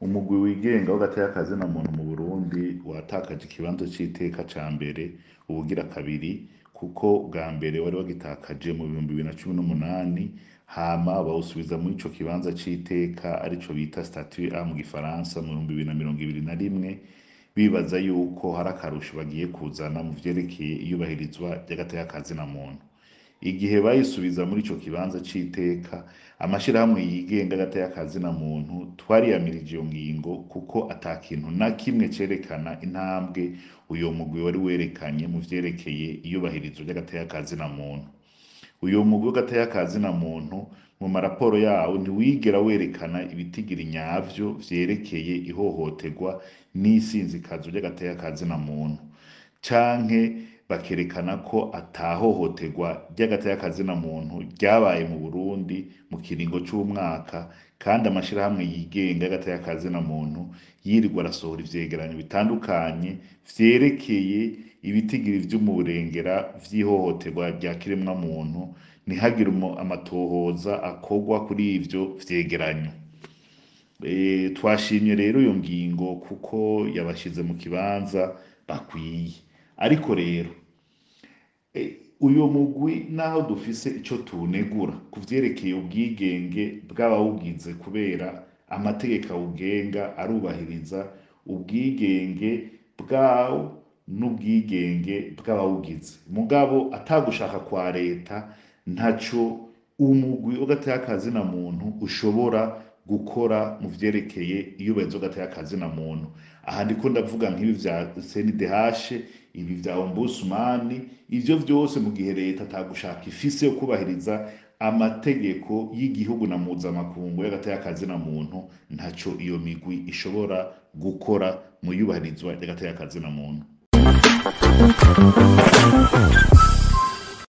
Umugwi wigenga w'agateka kazina muntu mu Burundi watakaje ikibanza c'iteka ca mbere ubugira kabiri, kuko bwa mbere wari wagitakaje mu 2018, hama bawusubiza muri ico kibanza c'iteka, arico bita statut A mu gifaransa, mu 2021, bibaza yuko hari akarusho bagiye kuzana mu vyerekeye iyubahirizwa ry'agateka kazina muntu. Igihe bayisubiza muri ico kibanza c'iteka, amashirahamwe yigenga y'agateka kazina muntu twariyamirije iyo ngingo, kuko ata kintu na kimwe cerekana intambwe uyo mugwi wari werekanye mu vyerekeye iyubahirizwa ry'agateka kazina muntu. Uyo mugwi w'agateka kazina muntu mu maraporo yawo ntiwigera werekana ibitigiri nyavyo vyerekeye ihohoterwa n'isinzikazo ry'agateka kazina muntu, canke bakerekana ko atahohoterwa ry'agateka kazina muntu ryabaye mu Burundi mu kiringo c'umwaka, kandi amashirahamwe yigenga y'agateka kazina muntu yirirwa arasohora ivyegeranyo bitandukanye vyerekeye ibitigiri vy'umurengera vy'ihohoterwa rya kiremwa muntu, ntihagire amatohoza akorwa kuri ivyo vyegeranyo. Twashimye rero iyo ngingo kuko yabashize mu kibanza bakwiye. Ariko rero uyo mugwi, naho dufise ico tuwunegura ku vyerekeye ubwigenge bw'abawugize, kubera amategeko awugenga arubahiriza ubwigenge bwawo n'ubwigenge bw'abawugize, mugabo atagushaka kwa leta ntaco umugwi w'agateka kazina muntu ushobora gukora mu vyerekeye iyubahirizwa ry'agateka kazina muntu. Aha ndiko ndavuga nk'ibi vya CNDH, ibi vya Ombudsman, ivyo vyose mu gihe leta atagushaka ifise yo kubahiriza amategeko y'igihugu na mpuzamakungu y'agateka kazina muntu, ntaco iyo migwi ishobora gukora mu iyubahirizwa ry'agateka kazina muntu.